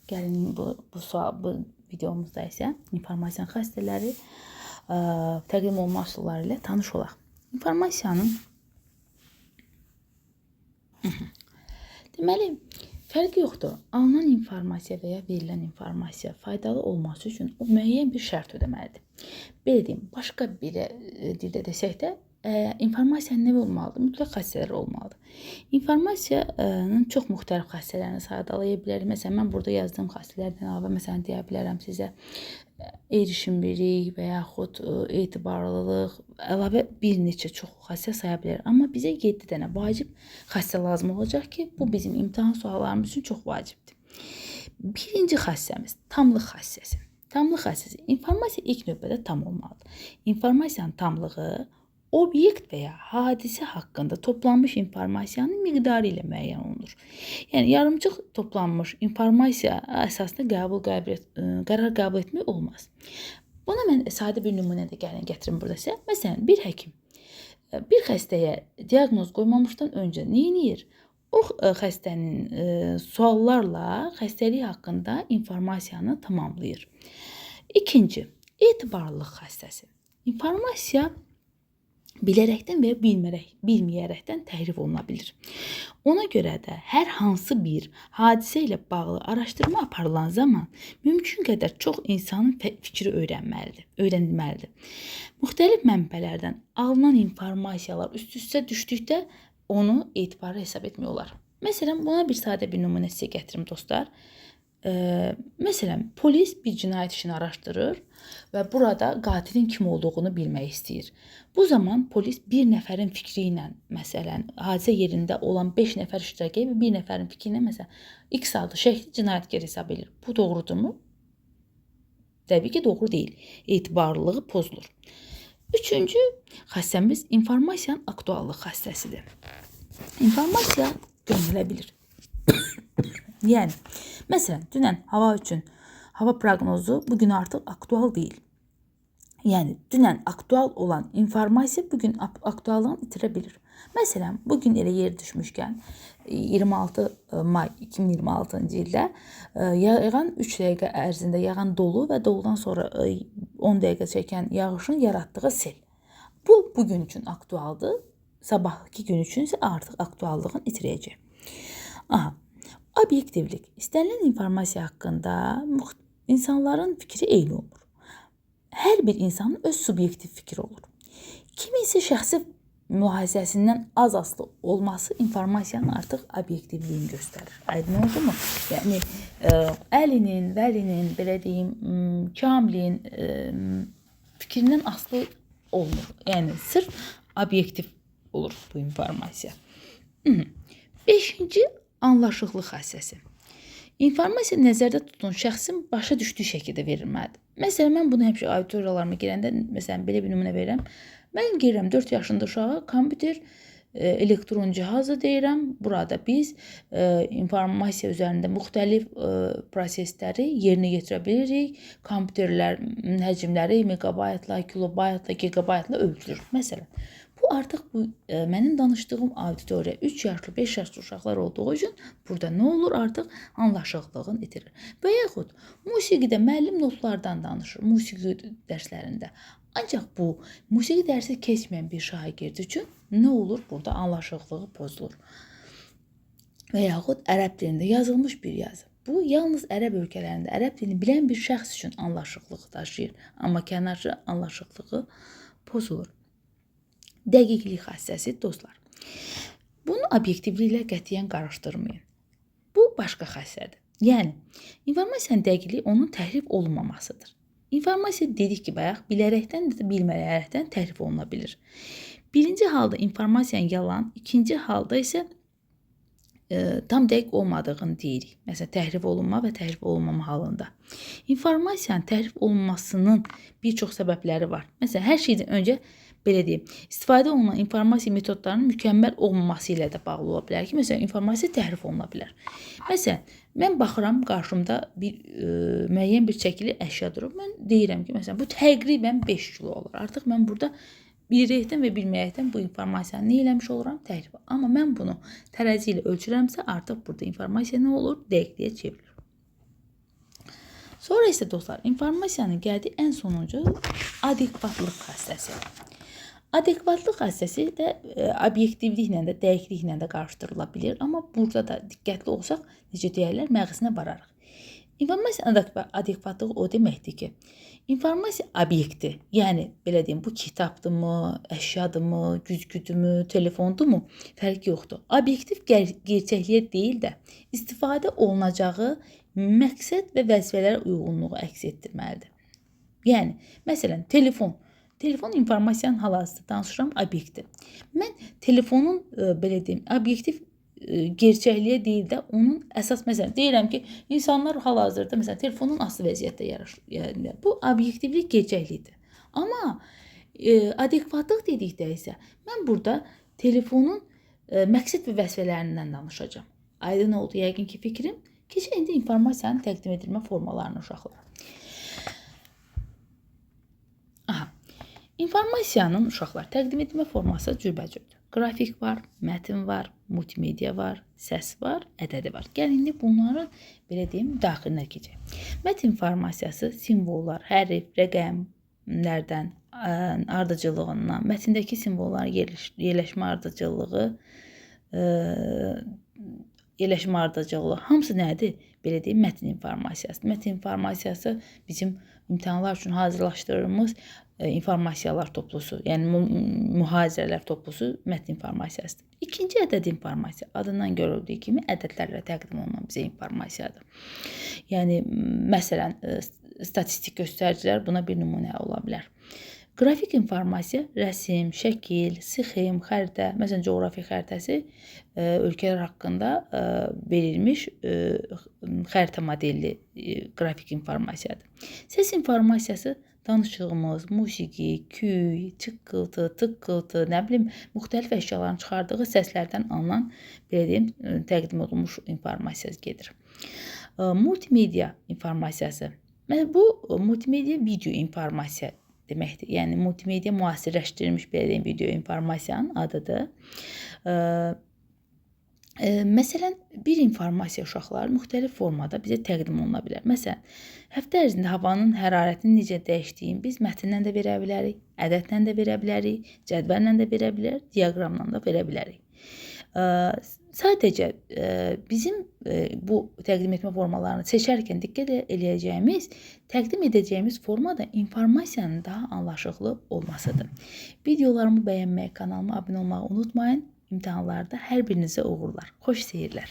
Gəlin bu videomuzda isə informasiyanın xassələri, təqdim olunma üsulları ilə tanış olaq. İnformasiyanın deməli, fərqi yoxdur. Alınan informasiya və ya verilən informasiya faydalı olması üçün o müəyyən bir şərt ödəməlidir. Belə deyim, başqa bir dildə desək də, informasiya nə olmalıdır? Mütləq xassələr olmalıdır. İnformasiyanın çox müxtəlif xassələrini sadalaya bilərik. Məsələn, mən burada yazdığım xassələrdən əlavə, məsələn, deyə bilərəm sizə erişimlilik və yaxud etibarlılıq, əlavə bir neçə çox xassə saya bilərəm. Amma bizə 7 dənə vacib xassə lazım olacaq ki, bu bizim imtahan suallarımız üçün çox vacibdir. Birinci xassəmiz tamlıq xassəsi. Tamlıq xassəsi. İnformasiya ilk növbədə tam olmalıdır. İnformasiyanın tamlığı obyekt və ya hadisə haqqında toplanmış informasiyanın miqdarı ilə müəyyən olunur. Yəni yarımçıq toplanmış informasiya əsasında qərar qəbul etmək olmaz. Buna mən sadə bir nümunə də gəlin gətirim burada sizə. Məsələn, bir həkim bir xəstəyə diaqnoz qoymamışdan öncə nə edir? O xəstənin suallarla xəstəlik haqqında informasiyanı tamamlayır. İkinci, etibarlılıq xassəsi. İnformasiya bilərəkdən və ya bilməyərəkdən təhrif oluna bilir. Ona görə də hər hansı bir hadisə ilə bağlı araşdırma aparılan zaman mümkün qədər çox insanın fikri öyrənilməlidir. Müxtəlif mənbələrdən alınan informasiyalar üst-üstə düşdükdə onu etibarlı hesab etmək olar. Məsələn, buna bir sadə bir nümunə sizə gətirim dostlar. Məsələn, polis bir cinayət işini araşdırır və burada qatilin kim olduğunu bilmək istəyir. Bu zaman polis bir nəfərin fikri ilə, məsələn, hadisə yerində olan 5 nəfər iştirak edir və bir nəfərin fikri ilə, məsələn, X adlı şəxsi cinayətkar hesab edir. Bu doğrudurmu? Təbii ki, doğru deyil. Etibarlılığı pozulur. Üçüncü xassəmiz informasiyanın aktuallıq xassəsidir. İnformasiya göndərilə bilir. Yəni, məsələn, dünən hava üçün hava proqnozu bugün artıq aktual deyil. Yəni, dünən aktual olan informasiya bugün aktuallığını itirə bilir. Məsələn, bugün elə yer düşmüşkən 26 may 2026-cı ildə yağan 3 dəqiqə ərzində yağan dolu və doludan sonra 10 dəqiqə çəkən yağışın yaratdığı sel. Bu, bugün üçün aktualdır. Sabahki gün üçün isə artıq aktuallığını itirəcək. Aha. Obyektivlik. İstənilən informasiya haqqında insanların fikri eyni olmur. Hər bir insanın öz subyektiv fikri olur. Kiminsə şəxsi mülahizəsindən az asılı olması informasiyanın artıq obyektivliyini göstərir. Aydın oldu mu? Yəni, Əlinin, Vəlinin, belə deyim, Kamilin fikrindən asılı olmur. Yəni, sırf obyektiv olur bu informasiya. Beşinci, anlaşıqlıq xassəsi. İnformasiya nəzərdə tutulan şəxsin başa düşdüyü şəkildə verilməlidir. Məsələn, mən bunu həmişə auditoriyalarıma girəndə, məsələn, belə bir nümunə verirəm. Mən girirəm 4 yaşında uşağa kompüter, elektron cihazı deyirəm. Burada biz informasiya üzərində müxtəlif prosesləri yerinə yetirə bilirik. Kompüterlərin həcmləri megabaytla, kilobaytla, gigabaytla ölçülür. Məsələn, bu artıq bu mənim danışdığım auditoriya 3 yaşlı, 5 yaşlı uşaqlar olduğu üçün burada nə olur? Artıq anlaşıqlığını itirir. Və yaxud musiqidə müəllim notlardan danışır, musiqi dərslərində. Ancaq bu musiqi dərsi keçməyən bir şagird üçün nə olur? Burada anlaşıqlığı pozulur. Və yaxud ərəb dilində yazılmış bir yazı. Bu, yalnız ərəb ölkələrində ərəb dilini bilən bir şəxs üçün anlaşıqlığı daşıyır. Amma kənarı anlaşıqlığı pozulur. Dəqiqlik xassəsi dostlar. Bunu obyektivliklə qətiyyən qarışdırmayın. Bu başqa xassədir. Yəni, informasiyanın dəqiqliyi onun təhrif olunmamasıdır. İnformasiya dedik ki, bayaq bilərəkdən də bilməyərəkdən təhrif oluna bilir. Birinci halda informasiyanın yalan, ikinci halda isə tam dəqiq olmadığını deyirik. Məsələn, təhrif olunma və təhrif olunmama halında. İnformasiyanın təhrif olunmasının bir çox səbəbləri var. Məsələn, hər şeydən öncə belə deyim, istifadə olunan informasiya metodlarının mükəmməl olmaması ilə də bağlı ola bilər ki, məsələn, informasiya təhrif oluna bilər. Məsələn, mən baxıram, qarşımda bir müəyyən bir çəkili əşya durur. Mən deyirəm ki, məsələn, bu təqribən 5 kilo olar. Artıq mən burada bilərəkdən və bilməyərəkdən bu informasiyanı nə eləmiş oluram? Təhrif. Amma mən bunu tərəzi ilə ölçürəmsə, artıq burada informasiya nə olur? Dəqiqliyə çevrilir. Sonra isə dostlar, informasiyanın gəldi ən sonuncu adekvatlıq xassəsi. Adekvatlıq xassəsi də obyektivliklə də, dəqiqliklə də qarışdırıla bilir. Amma burada da diqqətli olsaq, necə deyərlər, məğzinə vararıq. İnformasiya adekvatlığı o deməkdir ki, informasiya obyekti, yəni belə deyim, bu kitabdırmı, əşyadırmı, güzgüdürmü, telefondurmu, fərqi yoxdur. Obyektiv gerçəkliyə deyil də, istifadə olunacağı məqsəd və vəzifələrə uyğunluğu əks etdirməlidir. Yəni, məsələn, telefon. Telefon informasiyanın hal-hazırda danışıram obyekti. Mən telefonun, belə deyim, obyektiv gerçəkliyə deyil də onun əsas, məsələn, deyirəm ki, insanlar hal-hazırda məsələn telefonun asılı vəziyyətdə yaraşır. Yəni bu obyektivlik gerçəklikdir. Amma adekvatlıq dedikdə isə mən burada telefonun məqsəd və vəzifələrindən danışacağam. Aydın oldu yəqin ki fikrim. Keçək indi informasiyanın təqdim edilmə formalarına uşaqlar. Aha. İnformasiyanın uşaqlar təqdim edilmə forması cürbəcürdür. Qrafik var, mətn var, multimedia var, səs var, ədədi var. Gəlin indi bunların belə deyim daxilinə keçək. Mətn informasiyası simvollar, hərf, rəqəmlərdən, ardıcıllığından, mətndəki simvolların yerləşmə ardıcıllığı, hamısı nədir? Belə deyim, mətn informasiyası. Mətn informasiyası bizim imtahanlar üçün hazırlaşdırdığımız informasiyalar toplusu, yəni mühazirələr toplusu mətn informasiyasıdır. İkinci ədəd informasiya, adından görüldüyü kimi ədədlərlə təqdim olunan bizə informasiyadır. Yəni, məsələn, statistik göstəricilər buna bir nümunə ola bilər. Qrafik informasiya, rəsim, şəkil, sxem, xəritə, məsələn, coğrafi xəritəsi ölkələr haqqında verilmiş xəritə modelli qrafik informasiyadır. Səs informasiyası danışığımız, musiqi, küy, çıqqıltı, tıqqıltı, nə bilim, müxtəlif əşyaların çıxardığı səslərdən alınan, belə deyim, təqdim olunmuş informasiya gedir. Multimedia informasiyası. Bu multimedia video informasiya deməkdir. Yəni, multimedia müasirləşdirilmiş, belə deyim, video informasiyanın adıdır. Məsələn, bir informasiya uşaqlar müxtəlif formada bizə təqdim oluna bilər. Məsələn, həftə ərzində havanın hərarətinin necə dəyişdiyini biz mətndən də verə bilərik, ədədlə də verə bilərik, cədvəllə də verə bilərik, diaqramla da verə bilərik. Sadəcə bizim bu təqdim etmə formalarını seçərkən diqqət eləyəcəyimiz, təqdim edəcəyimiz formada informasiyanın daha anlaşıqlı olmasıdır. Videolarımı bəyənməyi, kanalıma abunə olmağı unutmayın. İmtahanlarda hər birinizə uğurlar. Xoş seyirlər.